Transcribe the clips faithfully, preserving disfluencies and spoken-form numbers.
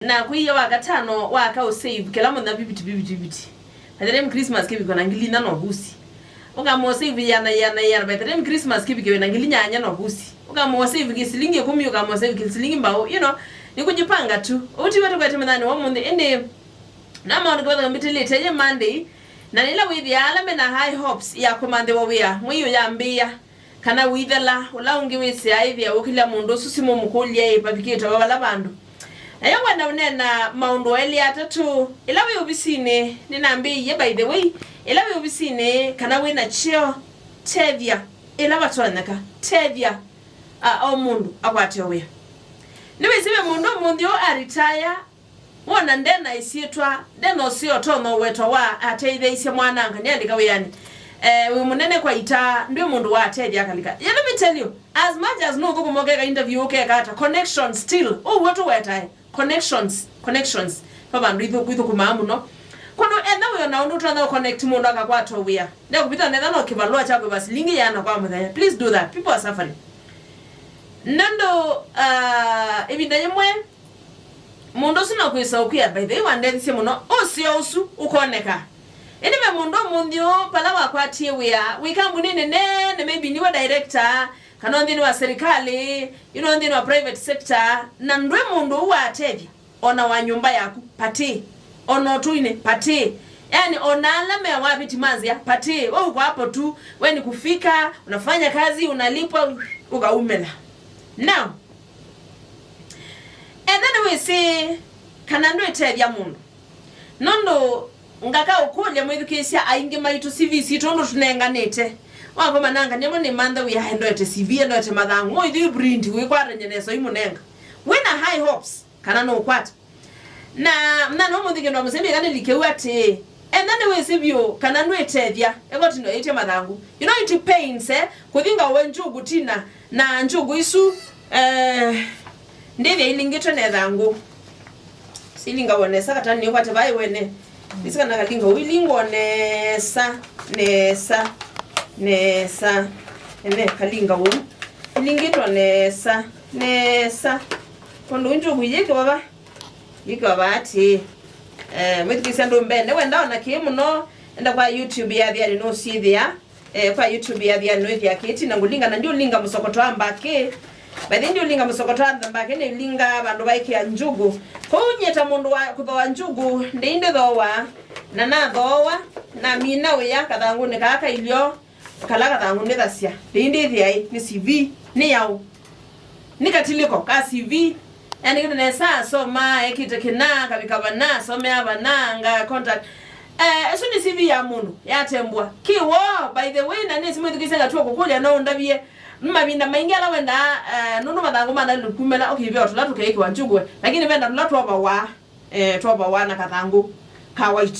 Na kwĩie wa katano waka ũsave kĩla mũthenya viviti, viviti, viviti. By the time Christmas kĩvika na ngili inya no vusi. Ũkamũsave iana, iana, iana. By the time Christmas kĩvike wĩna ngili nyanya no vusi. Ũkamũsave kĩsilingi ĩkũmi, ũkamũsave kĩsilingi mbaũ. You know, ni kujipanga tu. Ũu tiwe tũkwete mũthenya wa ũmũnthĩ. Ĩndĩ na maũndũ kĩvathũkany'o mbĩtĩlĩte yĩ Monday. Na nĩla wĩthĩa ala mena high hopes ya kũmanthĩwa wĩa mwei ũyambĩĩa, kana ũithela, ũla ũngĩ wĩsĩ aĩthĩa ũkĩlya mũndũ ũsu simũ ũmũkũlye ĩ vavikĩte o vala vandũ. Nayo ngwenda ũneena maũndũ elĩ atatũ. Ĩla wĩ ovisinĩ, nĩnambĩĩie, by the way, ĩla wĩ ovisinĩ kana wĩ na kyeo, tethya ĩla vatonyeka, tethya, a, o mũndũ akwate o wĩa. Nĩwĩsĩ ve mũndũ ũmũnthĩ ũũ aritaya, wona nde na ĩsyĩtwa, nde na ũseo ũtonya ũwetwa wa ateithĩaisye mwananga nĩalika wĩanĩ. Eh, wĩ mũnene kwa ita, ndwĩ mũndũ wa atethya akalika. Yeah, let me tell you, as much as nũthũkũma ũkeka interview ũkeka ata, connections still. Ũw'o tũwetae. Connections, connections. Kwa vandũ ithu-, ithũkũmaa mũno. Kwondũ etha wĩ ona ũndũ ũtonya ũconnect mũndũ akakwata wĩa. Ndekũvitha netha no kĩvalũa kya kwĩva silingi yana kwa mũthenya. Please do that. People are suffering. Nũndũ, uh, ĩvinda yĩmwe, mũndũ ũsu no kwĩsa ũkwĩa, by the way, wandethisye mũno, ũseo ũsu ũkoneka. Ĩndĩ ve mũndũ ũmũnthĩ ũũ, pala wakwatie wĩa wĩ kambuninĩ nene, maybe nĩwe director, kana nthĩnĩ wa serikali, you know, nthĩnĩ wa private sector, na ndwĩ mũndũ ũũ watethya, ona wa nyũmba yaku, patĩ, ona ũtũinĩ, patĩ. Yani, ona ala me waviti ma nzĩa, patĩ. We uko hapo tu, we ni kufika, unafanya kazi, unalipwa, ukaumela. Now, etha nĩwĩsĩ kana ndwĩtethya mũndũ. Nũndũ ngaka ũkũlya mwĩthukĩĩsya aingĩ maitũ C V sitũ ũndũ tũnenganĩte. Wakoma nanga nĩmo nĩmantha wĩa, "Ai, ndoete C V, ndoete mathangũ, ithyĩ print, wĩkwatany'a nesa imũnenga." Wĩna high hopes kana nũkwata. Na mwana ũmũnthĩ kĩndũ mũsemi kana likeu atĩ, etha nĩwĩsĩ vyũ kana ndwĩtethya, eko tindo ĩtye mathangũ. You know, it pains, eh, kũthinga ũwe njugu tina, na njugu isu, eh, ndĩthya ilingĩtwe na ĩthangũ. Silingaw'o nesa katani nĩkwate vai wene. Isi kana kalinga ũilingwa nesa, nesa, nesa. Ene kalinga ũu. Ilingĩtwa nesa, nesa. Kũndũ njugu yĩkĩwa va. Yĩkĩwa va atĩ. Eh, mwĩthukĩĩsya ndũ mbene. Wenda ona kĩĩ mũno, enda kwa YouTube ya Thiani nũsyĩthĩa. Eh, kwa YouTube ya Thiani nũĩthĩa kĩĩ tina ngũlinga, na ndiũlinga mũsokoto wa mbakĩ. By the way, ndiũlinga mũsokoto wa mbakĩ, nĩlinga vandũ vaikĩa njugu. Kwoou nyie ta mũndũ wa kũthooa njugu, ndĩi ndĩthooa, na nathooa, namina ũya kathangũnĩ kaa kailyo, kala kathangũ nĩthasya. Ndĩi ndĩthĩa ĩ, nĩ C V, nĩ yaũ? Nĩ katiliko ka C V. Andĩkĩte nesa, asoma, ekĩte kĩna, akavika vana, asomea vana, nga contact. Eh, ĩsu nĩ C V ya mũndũ yatembwa. Kĩw'o, by the way, na nĩsĩ mwĩthukĩĩsya ngatw'a kũkũlya, no ũndavye. Nĩ mavinda maingĩ ala wendaa, eh, nũndũ mathangũ manalĩ kumela, okay, ve o tũla tũkeĩkĩwa njugu, lakini venda tũla twovawa, eh, twovawa na kathangũ ka white.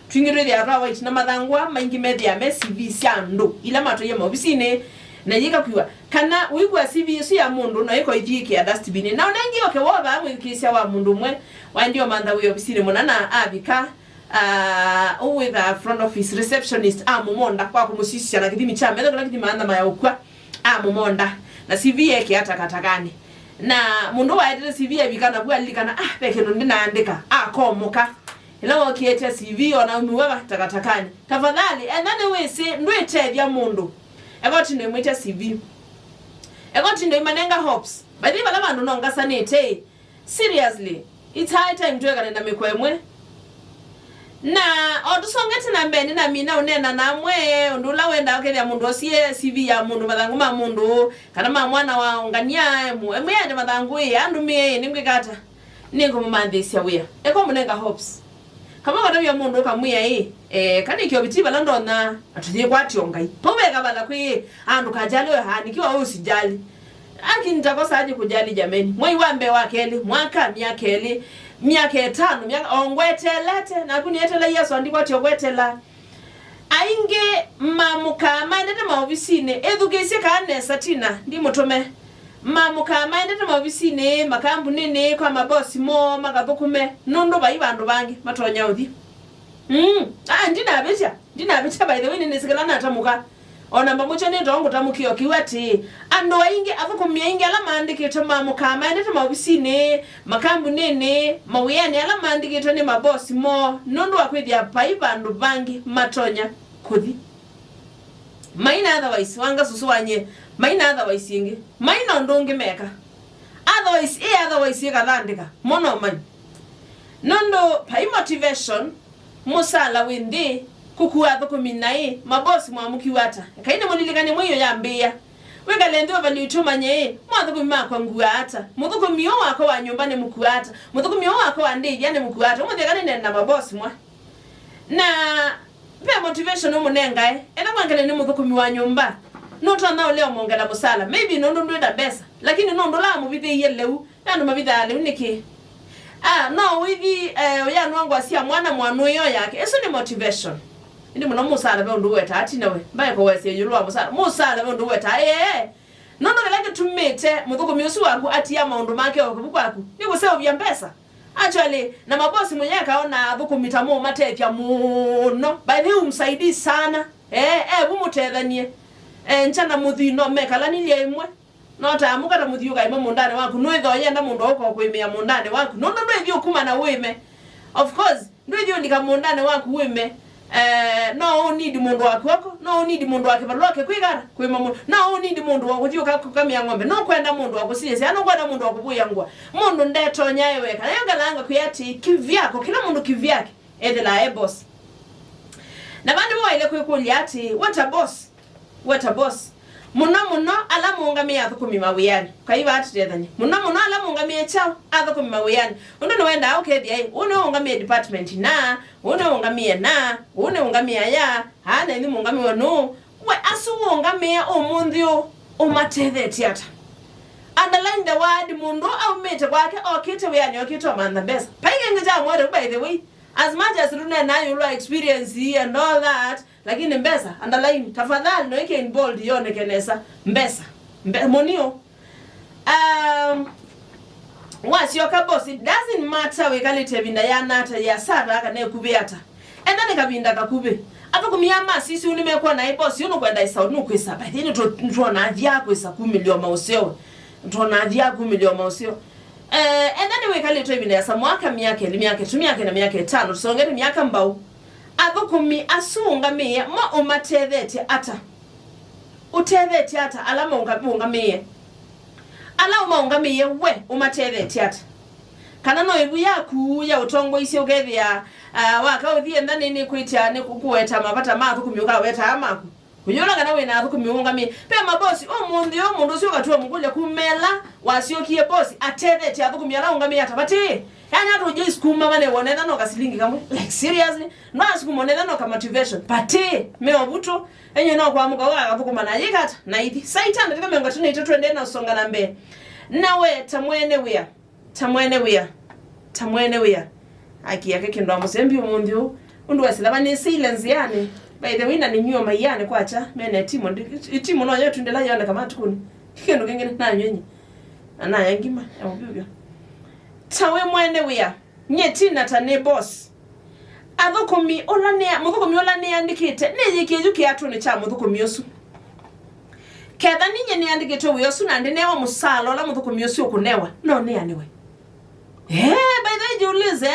Twingĩ twĩthĩawa twa white, na mathangũ aa maingĩ methĩawa me C V sya andũ ila matwaie maovisinĩ, na yĩkakw'a. Kana ũikw'a C V ĩsu ya mũndũ no ĩko ithiĩkĩa dustbin. Na ona ĩngĩ oke wovaa mwĩthukĩĩsya wa mũndũ ũmwe waendie ũmantha wĩa ovisinĩ mũna na avika, ah, ũwĩtha front office receptionist amũmonda kwa kũmũsisya na kĩthimi kya metho kĩla kĩthimaa nthama ya ũkw'a, amũmonda, na C V ekĩa takatakanĩ. Na mũndũ waetete C V evika navu alilikana, ah, ve kĩndũ ndinaandĩka, akomũka. Ĩla wokĩĩtya C V ona umiwe va takatakanĩ. Tafadhali, etha nĩwĩsĩ ndwĩtethya mũndũ, eka ũtinde ũimwĩtya C V. Eka ũtinde ũimanenga hopes. By the way, vala vandũ no ngasanĩte ĩ. Seriously, it's high time twekane na mĩkwa ĩmwe. Na o tũsongete na mbee, nĩnamina ũneena namwe ũndũ ũla wendaa ũkethĩa mũndũ osie C V ya mũndũ, mathangũ ma mũndũ, kana ma mwana wa ngania, ĩmwe ende mathangũ ĩ, andũmĩe ĩ, nĩngwĩka ata? Nĩngũmũmanthĩĩsya wĩa. Eka ũmũnenga hopes. Kamwe katavya mũndũ ũkamwĩa ĩ, eh, kana kĩoviti vala ndonya, na tũyĩkwatya o Ngai. Pau ve kavala kwĩ andũ kajali oyo, ah, nikiwa wewe usijali. Lakini nitakosaje kujali jameni? Mwei wa mbee, wa kelĩ, mwaka, myaka ĩlĩ, myaka ĩtano, myaka, o ngwetelete, naku nĩetela Yesũ andikwatya ũkwetela. Aingĩ mamũkaa maendete maovisinĩ, ĩthukĩĩsye kaa nesa tina, ndimũtũme. Mamũkaa maendete maovisinĩ, makambunĩnĩ, kwa mabosi moo, makathũkũme, nũndũ vai vandũ vangĩ matonya ũthi. Mm. Ah, ndinavĩtya, ndinavĩtya, by the way, nĩnĩsĩ kĩla natamũka. O na mbamũkyo nĩ too ngũtamũkĩo kĩu atĩĩ, andũ aingĩ, athũkũmi aingĩ ala maandĩkĩtwe mamũkaa maendete maovisinĩ, makambunĩnĩ, mawĩanĩ ala maandĩkĩtwe nĩ mabosi moo nũndũ wa kwĩthĩa vai vandũ vangĩ matonya kũthi. Mai na otherwise, wanga susu wanyie, mai na otherwise ĩngĩ. Mai na ũndũ ũngĩ meka. Otherwise, ĩ otherwise ĩkathandĩka. Mono mai. Nũndũ vai motivation, mũsala wĩ nthĩ, kũkua athũkũmi naĩ, mabosi mwamũkiwa ata? Ekai nĩmũlilikane mwei ũyambĩĩa. Wĩkale nthĩ ũvalyũtye ũmanye ĩ, mwathũkũmi makwa ngua ata? Mũthũkũmi ũũ wakwa wa nyũmba nĩmũkua ata? Mũthũkũmi ũũ wakwa wa ndĩthya nĩmũkua ata? Ũmũthĩ eka nĩneene na mabosi mwa. Na ve motivation ũmũnengae. Etha mwangele nĩ mũthũkũmi wa nyũmba, nũtonya ũlea ũmwongela mũsala. Maybe nũndũ ndwĩ na mbesa, lakini nũndũ ũla amũvithĩie lĩu, na andũ mavithaa lĩu nĩkĩ? Ah, no ũithi, eh, ũyanwa ngwa sya mwana mwanũĩo yake. Ĩsu nĩ motivation. Ĩndĩ mũno mũsala ve ũndũ ũwetaa ati nawe. Mbae kũwesya ĩũlũ wa mũsala. Mũsala ve ũndũ ũwetaa. Ee. Nũndũ kĩla kĩtumĩte mũthũkũmi ũsu waku atia maũndũ make o kĩvu kwaku, nĩ kũseũvya mbesa. Actually, na mabosi mũyeka ona athũkũmi ta mũũmatethya mũno. By the way, umsaidii sana. Eh, eh, vu mũtethanie. Eh, ncha na mũthii no mekalanilya ĩmwe. No ta amũka ta mũthii ũkaĩma mũũndanĩ waku. Nũĩthwa ũyenda mũndũ wa ũka kũĩmĩa mũũndanĩ waku. Nũndũ ndwĩthi ũkuma na ũĩme. Of course, ndwĩthi ũlika mũũndanĩ waku ũĩme. Eh, no ũ need mũndũ wa kw'oko, no ũ need mũndũ wa kĩvalũa kĩkwĩkala, kwĩma mũndũ, no ũ need mũndũ wa kũthi ũka-, ũkamĩa ng'ombe, no kwenda mũndũ wa kũsiĩsya, no kwenda mũndũ wa kũvũĩa ngũa. Mũndũ ndetonya e weka. Nayo ngalanga kwĩa atĩ, kivyako, kila mũndũ kivyake, ethĩlaa e boss. Na vandũ waile kwĩkũlya atĩ, what a boss? What a boss? Mũno mũno ala mũũngamĩe athũkũmi mawĩanĩ. Kai vaa tũtethany'e. Mũno mũno ala mũũngamĩe kyaũ? Athũkũmi mawĩanĩ. Ũndũ nĩwendaa ũkethĩa ĩ, ũũ nĩwe ũũngamĩe department na, ũũ nĩwe ũũngamĩe na, ũũ nĩwe ũũngamĩe aya, aa nenyu mũũngamĩwe nũũ? We asu ũũngamĩe ũmũnthĩ ũũ, ũmatethetye ata? Underline the word mũndũ aumĩte kwake, okĩte wĩanĩ, okĩte ũmantha mbesa. Vai kĩngĩ kya mwere, by the way. As much as tũneenaa ĩũlũ wa experience and all that, lakini mbesa, underline, tafadhali, no ĩke in bold yoneke nesa. Mbesa. Mbe-, money o. Um, wasyoka boss, it doesn't matter wĩkalĩte ĩvinda yana ata, yĩasa ata, kana ĩkuvĩ ata. Enda nĩ kavinda kakuvĩ. Athũkũmi aa masisya nĩmekwona ĩ boss, yu nũkwenda ĩsa, nũkwĩsa. By the way, nĩtũ-, nĩtwona athya kwĩsa kumĩlya maũseo. Nĩtwona athya kumĩlya maũseo. Eh, enda nĩwĩkalĩte ĩvinda yĩasa, mwaka, myaka ĩlĩ, myaka ĩtatũ, myaka ĩna, myaka ĩtano, tũsongete myaka mbau. Athũkũmi asu ũũngamĩe mo ũmatethetye ata? Ũtethetye ata ala maũnga-, ũũngamĩe? Ala ũmaũngamĩe we ũmatethetye ata? Kana no ĩvu yaku ya ũtongoisye ũkethĩa, ah, waka ũthi enda nĩ, nĩkwĩtya, nĩ kũ-, kũweta mavata ma athũkũmi ũkawetaa maku? Ũyũla kana wĩ na athũkũmi ũũngamĩe. Ve mabosi, ũmũnthĩ ũũ mũndũ ũsu ũkatw'a mũkũlya kumela wasyokie bosi atethetye athũkũmi ala ũũngamĩe ata? Vatĩĩ. Yani ata ũjais kuma vane wonetha no kasilingi kamwe? Like, seriously? No asukuma onetha no ka motivation? Vatĩĩ. Me ovutũ. Enye no kwamũka ũkakathũkũma na yĩkata na ithi. Saa itano ndĩka mĩongo ĩtatũ na itatũ, twendee na ũsonga na mbee. Nawe ta mwene wĩa. Ta mwene wĩa. Ta mwene wĩa. Aki yake kĩndũ amũsembi ũmũnthĩ ũũ. Ũndũ wesĩla vanĩsĩile nzĩanĩ. By the way, na nĩnyuo maianĩ kwakya, mena ĩtimũ. Ndi-, ĩtimũ no yetundĩla yoneka matukũnĩ. Kĩndũ kĩngĩ nanywenyi. Na naya ngima ya ũvyũvyo. Ta we mwene wĩa. Nyie ti na ta nĩ boss. Athũkũmi ũla nĩa-, mũthũkũmi ũla nĩandĩkĩte, nĩyĩkie yu kĩatũnĩ kya mũthũkũmi ũsu. Ketha ninyie nĩandĩkĩtwe wĩa ũsu na ndĩnewa mũsaala ũla mũthũkũmi ũsu ũkũnewa, no nĩanĩwe. Eh, by the way, jiulize,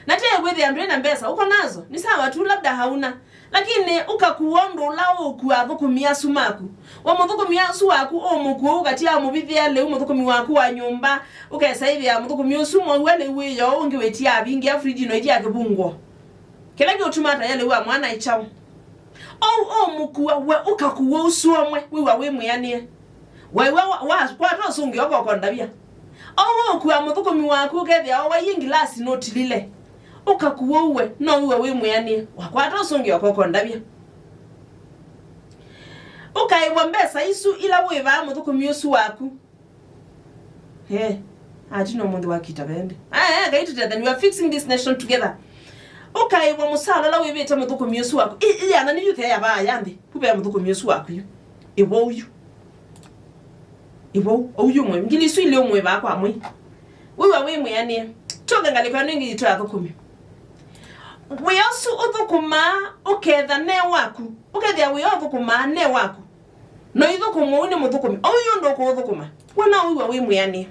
na tena kwĩthĩa ndwĩ na mbesa, uko nazo? Ni sawa tu, labda hauna. Lakini ũkakua ũndũ ũla ũũkua athũkũmi asu maku. We mũthũkũmi asu waku ũmũkua ũkatia ũmũvithĩa lĩu mũthũkũmi waku wa nyũmba, ũkesa ĩthĩa mũthũkũmi ũsu mwaua lĩu wĩoo ũngĩ wĩtia avingĩa fridge no itia kĩvungũo. Kĩla kĩũtuma ataya lĩu wa mwana ĩ kyaũ? Ou ũmũkua, we ũkakua ũsu omwe, wĩw'a wĩ mwĩanĩe. Waiw'a wa, wa, kwata ũsũngĩo koko ndavya. Ou ũkua mũthũkũmi waku ũkethĩa owaie ngilasi nũtilile. Ũkakua ũwe, no wĩw'a wĩ mwĩanĩe. Wakwata ũsũngĩo koko ndavya. Ũkaĩvwa mbesa isu ila wĩvaa mũthũkũmi ũsu waku. Eh, ati no mũndũ wakita vembe. Aya, aya, Ngai tũtethani, we are fixing this nation together. Ũkaĩvwa mũsala ũla wĩvĩte mũthũkũmi ũsu waku. I, i, yana ni yuthe ya vaa ya nthĩ. Kuve mũthũkũmi ũsu waku yu. Ĩvo ũyu. Ĩvo ũyu mwe. Ngili isu ilĩ ũmwe vaa kwa mwei. Wĩw'a wĩ mwĩanĩe. Tũke ngalĩko ĩno ĩngĩ yitũ ya athũkũmi. Wĩa ũsu ũthũkũmaa ũketha ne waku, ũkethĩa wĩa ũthũkũmaa ne waku, na ũithũkũmwa ũu nĩ mũthũkũmi, ũu yu ũndũ ũkũũthũkũma, we no wĩw'a wĩ mwĩanĩe.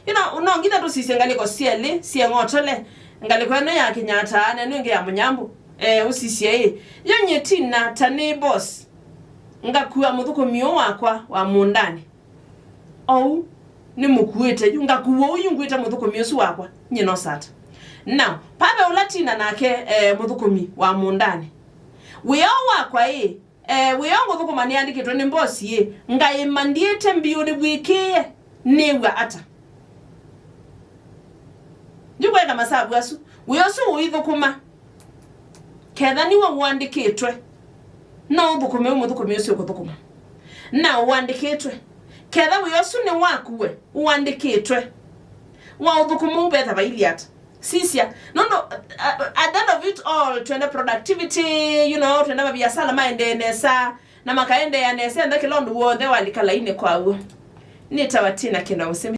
You know, no nginya tũsisye ngalĩko syelĩ syĩ ng'otole, ngalĩko ĩno ya kĩnyataa na ĩno ĩngĩ ya mũnyambũ. Eh, ũsisye ĩ, yo nyie Tina ta nĩ boss, ngakua mũthũkũmi ũũ wakwa wa mũũndanĩ. Ou nĩmũkuĩte yu, ngakua ũu yu nguĩte mũthũkũmi ũsu wakwa, nyie no sata. Now, pave ũla Tina nake, eh, mũthũkũmi wa mũũndanĩ. Wĩa ũũ wakwa ĩ, eh, wĩa ũũ ngũthũkũma nĩandĩkĩtwe nĩ mbosi ĩ, ngaĩma ndiĩte mbiũ nĩvw'ĩkĩĩe, nĩw'a ata? Yu kweka masavu asu, wĩa ũsu ũithũkũma. Ketha nĩwe ũandĩkĩtwe, no ũthũkũme ũu mũthũkũmi ũsu ũkũthũkũma. Na ũandĩkĩtwe. Ketha wĩa ũsu nĩ waku we, ũandĩkĩtwe. Wa ũthũkũma ũu vetha vailyĩ ata? Sisya. Nũndũ, uh, at the end of it all, twenda productivity, you know, twenda maviasala maendee nesa, na makaendeea nesa, enda kĩla ũndũ w'onthe walika lainĩ kwa w'o. Nĩtawa Tina Kĩndũ Mũsemi.